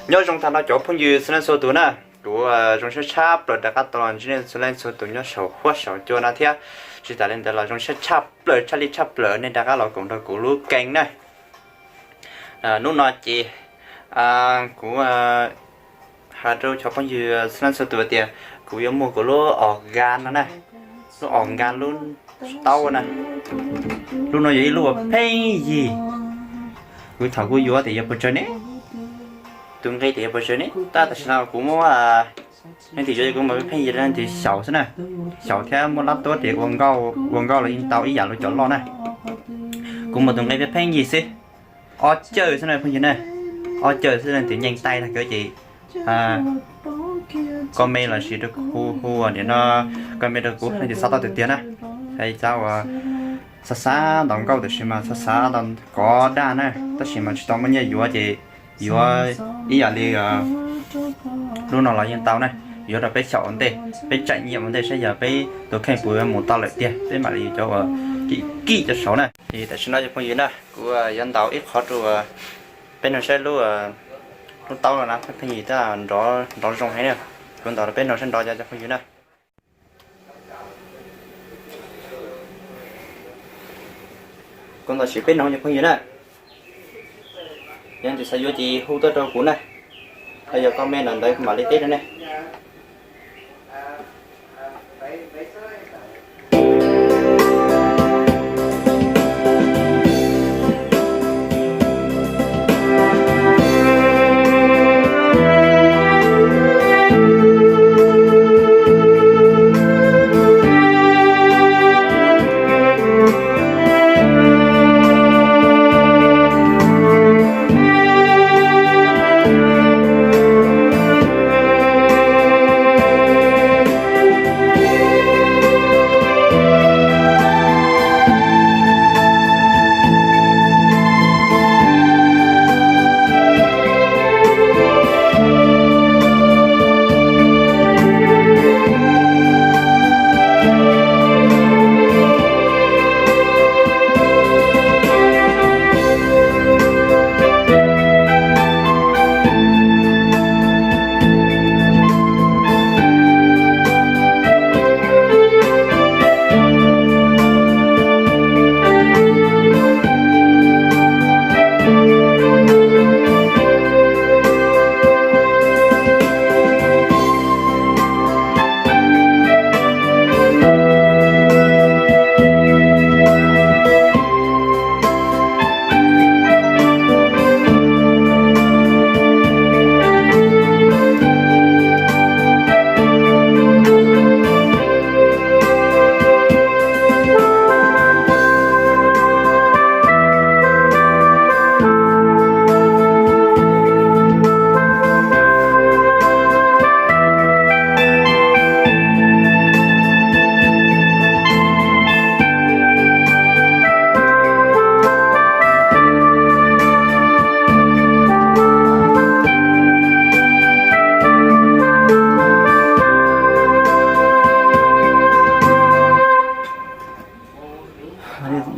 Nyob zoo tag nrho cov phooj ywg txhua leej txhua tus na, kuv zoo siab tshaj plaws rov qab tau los ntsib nej txhua leej txhua tus nyob saum huab saum cua no thiab. Tsis tas li ntawd los zoo siab tshaj plaws tshaj li tshaj plaws nej rov qab los koom nrog kuv lub keeg na. Hnub no ces kuv hais rau cov phooj ywg txhua leej txhua tus tias kuv yuav muag kuv lub os ga no na, lub os ga lub taub na. Lub no yog ib lub uas pheej yig. Kuv thaum kuv yuav tias yuav puas tsawg ne, tus nqi tias yuav puas tsawg ne, tab tam sim no kuv muab leej twg yuav kuv muag pheej yig leej twg xyaum xwb na. Xyaum thiab muab lab tuab tias ua nkauj los yeej tau ib yam li cov loj na. Kuv muag tus nqi pheej yig xwb, ob cawj xwb na phooj ywg na. Ob cawj xwb, leej twg nyeem taij tag kawg ces koj me los sis rau kuv hu nim no, koj me rau kuv leej twg xav tau tiag tiag na. Hais tau uas xav xav ntaus nkauj tab sis mas xav xav ntaus kov daj na, tab sis mas tsis tau muaj nyiaj yuav ces yuav ib yam li lub no los yeej tau na. Yuav rau peb xyaum ua ntej, peb tsaim nyiam ua ntej saib yog peb tus kheej puas yuav mus tau lawm tiag peb mam li yuav cov uas kim kim cov saud na. Es tam sim no cov phooj ywg na, kuv yuav ntaus ib qho rau peb nrog saib lub, lub taub no na, pheej yig thiab nrov zoo heev na. Kuv ntaus rau peb nrog saib nrov cov phooj ywg na. Kuv ntaus sim peb nrog cov phooj ywg na. Yog leej twg xav yuav ces hu tuaj rau kuv na, los yog comment ntawd kuv mam li teb rau nej.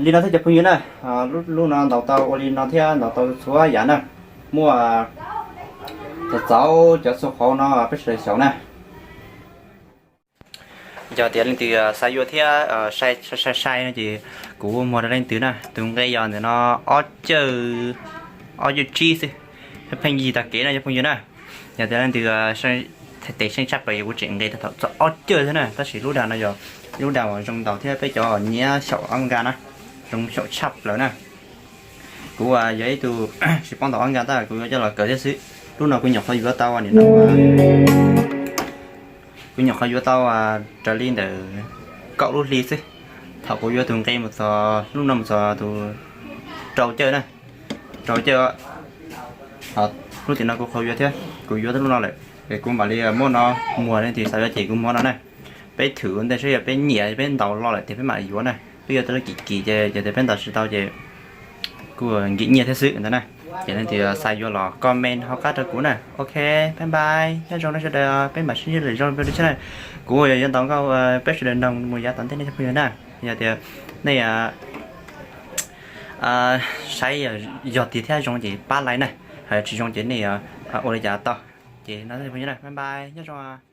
Li no thiab cov phooj ywg na, lub no ntaus tau ua li no thiab ntaus tau txhua yam na. Muaj txaus txaus cov txhua qhov no peb sawv daws xyaum na. Yog tias leej twg xav yuav thiab sai sai sai no ces kuv muag rau leej twg na, tus nqi yog ntawm no ob cawj, ob cawj tsib xwb, pheej yig tag kev no cov phooj ywg na. Yog tias leej twg tes seej tshaj plaws yog kuv tseem nqi tau txog ob cawj thiab na, tab sis lub dag no yog lub dag uas zoo ntaus thiab peb cov nyiam xyaum ob nkag na, zoo xyaum tshaj plaws na. Kuv yog ib tug tsis paub ntaus ob nkag tab kuv yuav coj los kawm thiab xwb. Lub no kuv nyuam qhuav yuav tau nim no, kuv nyuam qhuav yuav tau raws li ntawm kaum lub hli xwb. Thaum kuv yuav tus nqi mus txog lub no mus txog tus rau cawj na, rau cawj. Lub tim no kuv qhuav yuav thiab, kuv yuav tau lub no lawm es kuv mam li muab no muag, leej twg xav yuav ces kuv muag no na. Peb thwm ua ntej saib yog peb nyiam peb ntaus los lawm tiag peb mam li yuav na. Peb yuav tau lub kim kim ces yog tias peb ntaus tsis tau ces kuj nkim nyiaj thiab xwb ntawd na. Ces leej twg xav yuav los comment hauv qab rau kuv na. Ok, bye bye, nyob zoo nej sawv daws, peb mam sib ntsib lwm zaus peb lub channel. Kuv yuav ntaus nkauj peb sawv daws nrog mus yav tom ntej nej cov phooj ywg na. Yog tias nej saib yog tiag thiab zoo ces pab like na. Tsis zoo ces nej yuav ua li cas tau. Ces no, bye bye, nyob zoo.